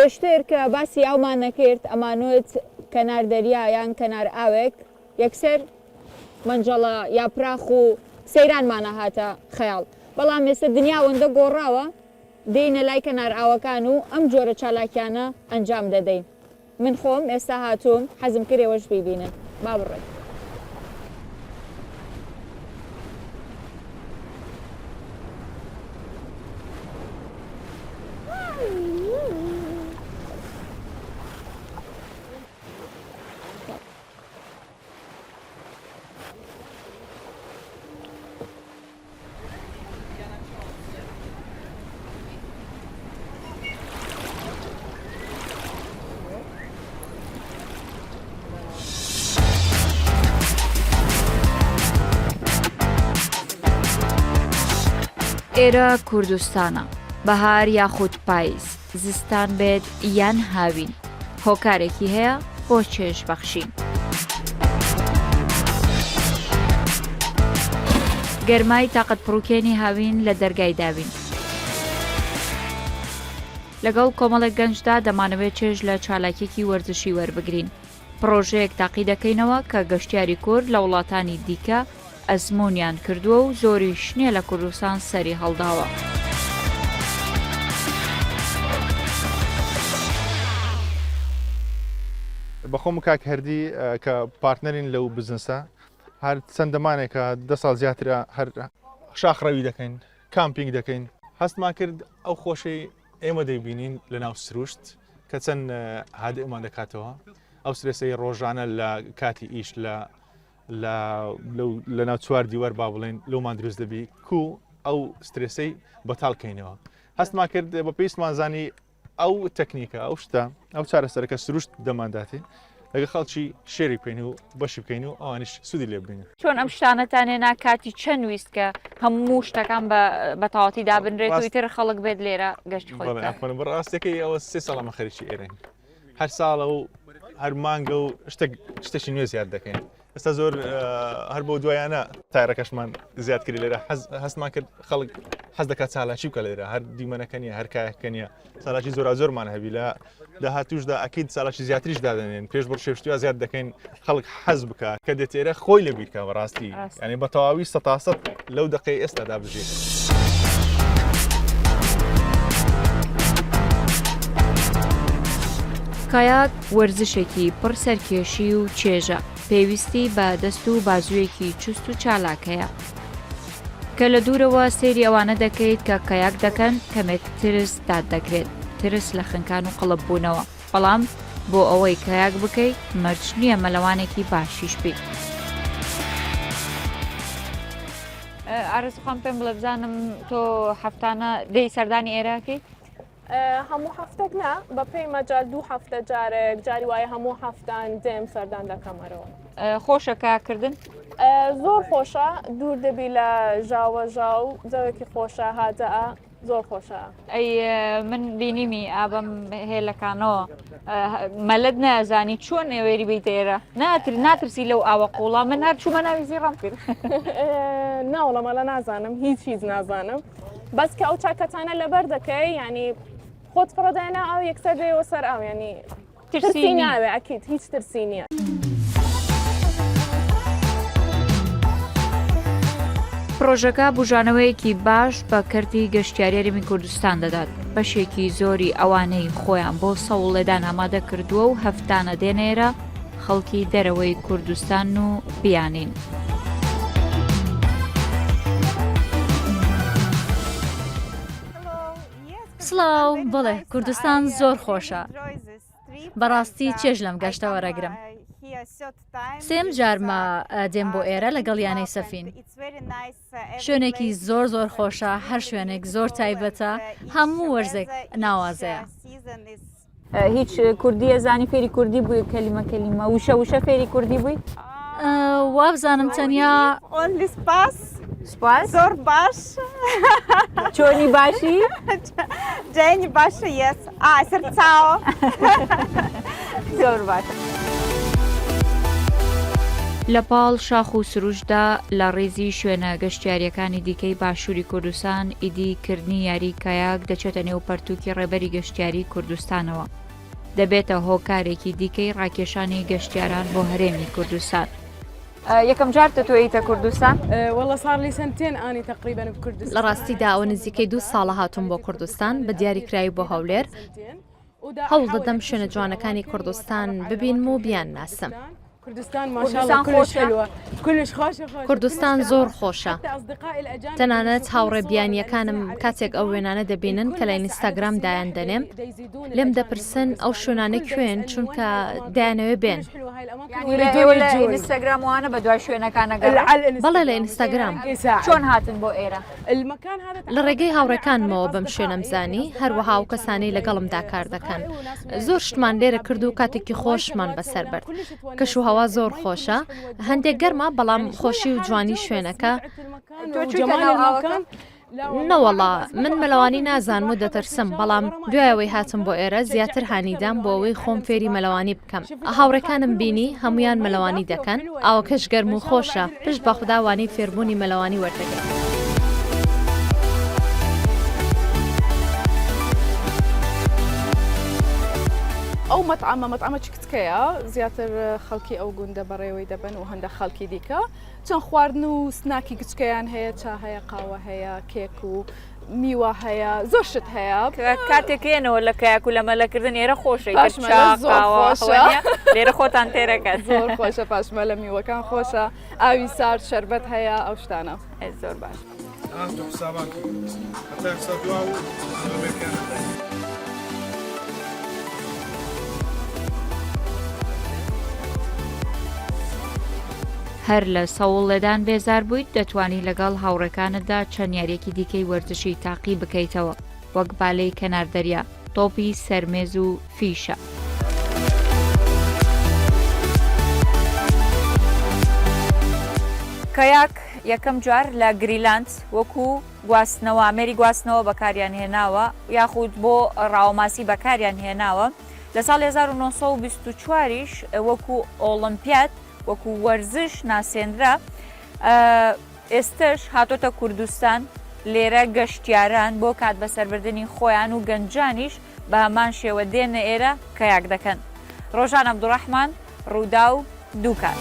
پێشتر کە باسی ئاومان نەکرد ئەمانوت کەنار دەریا یان کەنار ئاوێک یەکسەر مەنجەڵە یاپراخ و سەیرانمان ئەهاتە خەیاڵ بەڵام ئێستا دنیا ئەوەندە گۆڕاوە دێینە لای کەنار ئاوەکان و ئەم جۆرە چالاکیانە ئەنجام دەدەین من خۆم ئێستا هاتووم حەزم کرد ئێوەش بیبینن با بڕۆین. ئێرە کوردستانە، بەهار یاخود پایز، زستان بێت یان هاوین، هۆکارێکی هەیە بۆ چێژ بەخشین. گەرمای تاقەت پڕوکێنی هاوین لە دەرگای داوین. لەگەڵ کۆمەڵێک گەنجدا دەمانەوێت چێژ لە چالاکیەکی وەرزشی وەربگرین. پڕۆژەیەک تاقی دەکەینەوە کە گەشتیاری کورد لە وڵاتانی دیکە ئەزموونیان کردووە و زۆریش نییە لە کوردستان سەری هەڵداوە. بەخۆم و کاک هەردی کە پارتنەرین لەو بزنسە هەر چەندەمانێکە دە ساڵ زیاترە هەر شاخڕەوی دەکەین کامپینگ دەکەین هەستمان کرد ئەو خۆشەی ئێمە دەیبینین لە ناو سروشت کە چەند هادئمان دەکاتەوە ئەو سترێسەی ڕۆژانە لە کاتی ئیش لە لە ناو چوار دیوار با بڵێن لەومان دروست دەبی کو ئەو سترێسەی بەتاڵ کەینەوە هەستمان کرد بە پێویستمان زانی ئەو تەکنیکە ئەو شتە ئەو چارەسەرەکە سروشت دەمانداتێ لەگە خەڵکی شێری بکەین و بەشی بکەین و ئەوانیش سوودی لێ ببینن. چۆن ئەم شتانەتان هێنا کاتی چەند ویست کە هەموو شتەکان بە تەواوەتی دابنرێت و ئیتر خەڵک بێت لێرە گەشتی خۆی بکات؟ بەڵێ ڕاستەکەی ئەوە سێ ساڵە ئەمە خەریکی ئێرەین هەر ساڵە و هەر مانگە و شتێک شتێکی نوێ زیاد دەکەین ئێستا زۆر هەر بۆ دوایانە تایرەکەشمان زیاد کرد لێرە هەستمان کرد خەڵک حەز دەکات چالاکی بکە لێرە هەر دیمەنەکە نیە هەر کایەکە نیە چالاکی زۆرا زۆرمان هەبی لە داهاتوشدا ئەکید چالاکی زیاتریش دادەنێن پێش بڕ شێشتیا زیاد دەکەین خەڵک حەز بکە کە دێتێرە خۆی لە بیرکە بەڕاستی ینی بە تەواوی سەتاسەد لەو دقەی ئێستادا بژێت. کایاک وەرزشێکی پڕ سەرکێشی و چێژە، پێویستی بە دەست و بازوویەکی چوست و چالاک هەیە. کە لە دوورەوە سەیری ئەوانە دەکەیت کە کایاک دەکەن، کەمێک ترس داتدەگرێت، ترس لە خنکان و قڵپبوونەوە. بەڵام بۆ ئەوەی کایاک بکەیت مەرج نییە مەلەوانێکی باشیش بیت. ئارەزوو خان پێم بڵێ بزانم تۆ هەفتانە دێی سەردانی ئێرە ئەکەیت؟ هەموو هەفتەک نا بە پێی مەجال دوو هەفتە جارێک جاری وایە هەموو هەفتان دێم سەردان دەکەمەرەوە. خۆشە کایاککردن؟ زۆر خۆشە دوور دەبی لە ژاوە ژاو جەوێکی خۆشە هادەئە زۆر خۆشە. ئەی من بینیمی ئابم هێلەکانەوە مەلت نازانی چۆن ئێوێری بیتە ئێرە ناتر ناترسی لەو ئاوە قوڵا من هەر چوومە ناوی زیڕام کرد ناوڵە مەلە نازانم هیچ هیچ نازانم بەس کە ئەو چاکەتانە لەبەر دەکەی ینی خۆت فڕەداینا ئاو یەکسەر دەیەوە سەر ئاو ینی ترسی ناوێ ئەکید هیچ ترسی نییە. پڕۆژەکە بوژانەوەیەکی باش بە کەرتی گەشتیاری هەرێمی کوردستان دەدات، بەشێکی زۆری ئەوانەی خۆیان بۆ سەوڵ لێدان ئامادە کردووە و هەفتانە دێنە ئێرە خەڵکی دەرەوەی کوردستان و بیانین. سڵاو، بەڵێ کوردستان زۆر خۆشە. بەڕاستی چێژ لەم گەشتە وەرەگرم. سێم جارمە دێم بۆ ئێرە لەگەڵ یانەی سەفین. شوێنێکی زۆر زۆر خۆشە، هەر شوێنێک زۆر تایبەتە، هەموو وەرزێک ناوازەیە. هیچ کوردی ئەزانی فێری کوردی بووی کەلیمە کەلیمە وشە وشە فێری کوردی بووی؟ وابزانم تەنیا Only سپاس سپاس زۆر باش چۆنی باشی؟ جەینی باشە yes ئا سەرچاوە زۆر باشە. لە پاڵ شاخ و سروشتدا لە ڕیزی شوێنە گەشتیارییەکانی دیکەی باشووری کوردستان، ئیدی کردنی یاری کایاک دەچێتە نێو پەرتووکی ڕێبەری گەشتیاریی کوردستانەوە. دەبێتە هۆکارێکی دیکەی ڕاکێشانی گەشتیاران بۆ هەرێمی کوردستان. یەکەم جارتە تۆ ئیتە کوردستان؟ واللە صار لي سنتين اني تقريبا بكردستان. لە ڕاستیدا ئەوە نزیکەی دوو ساڵە هاتووم بۆ کوردستان، بە دیاریکراوی بۆ هەولێر. هەوڵ دەدەم شوێنە جوانەکانی کوردستان ببینم و بیانناسم. کوردستان زۆر خۆشە. تەنانەت هاوڕێ بیانییەکانم کاتێک ئەو وێنانە دەبینن کە لە ئینستاگرام دایان دەنێم، لێم دەپرسن ئەو شوێنانە کوێن چونکە دەیانەوێ بێن. بەڵێ لە ئینستاگرام. چۆن هاتن بۆ ئێرە؟ لە ڕێگەی هاوڕێکانمەوە بەم شوێنەم زانی، هەروەها ئەو کەسانەی لەگەڵمدا کار دەکەن. زۆر شتمان لێرە کرد و کاتێکی خۆشمان بەسەر برد. کەشوهەوا زۆر خۆشە، هەندێک گەرمە بەڵام خۆشی و جوانی شوێنەکە. تۆ چوویتە ناو ئاوەکە؟ نەوەڵا من مەلەوانی نازانم و دەترسم، بەڵام دوای ئەوەی هاتم بۆ ئێرە زیاتر هانی دام بۆ ئەوەی خۆم فێری مەلەوانی بکەم. هاوڕێکانم بینی هەموویان مەلەوانی دەکەن، ئاوەکەش گەرم و خۆشە، پشت بە خودا وانەی فێربوونی مەلەوانی وەردەگرم. ئەو مەتعەمە مەتعەمەکی کچکەیە زیاتر خەڵکی ئەو گوندە بەڕێوەی دەبەن و هەندە خەڵکی دیکە چەند خواردن و سناکی گچکەیان هەیە چا هەیە قاوە هەیە کێک و میوە هەیە زۆر شت هەیە کاتێک ێنەوە لە کایاک و لە مەلەکردن ئێرە خۆشە لێرە خۆتان تێرەکە زۆر خۆشە پاشمە لە میوەکان خۆشە ئاوی سارد شربەت هەیە ئەو شتانە زۆر باش. هەر لە سەوڵ لێدان بێزار بوویت دەتوانی لەگەڵ هاوڕێکانتدا چەند یاریەکی دیکەی وەرزشی تاقی بکەیتەوە وەک بالەی کەنار دەریا، تۆپی سەرمێز و فیشە. کایاک یەکەم جار لە گریلاند وەکو گواستنەوە ئامێری گواستنەوە بەکاریان هێناوە یاخود بۆ ڕاوەماسی بەکاریان هێناوە لە ساڵی 1924 یش وەکو ئۆڵمپیاد وەکو وەرزش ناسێنرا ئێستەش هاتۆتە کوردستان لێرە گەشتیاران بۆ کات بەسەربردنی خۆیان و گەنجانیش بە هەمان شێوە دێنە ئێرە کەیاک دەکەن. ڕۆژان عەبدوڕەحمان، ڕووداو، دووکان.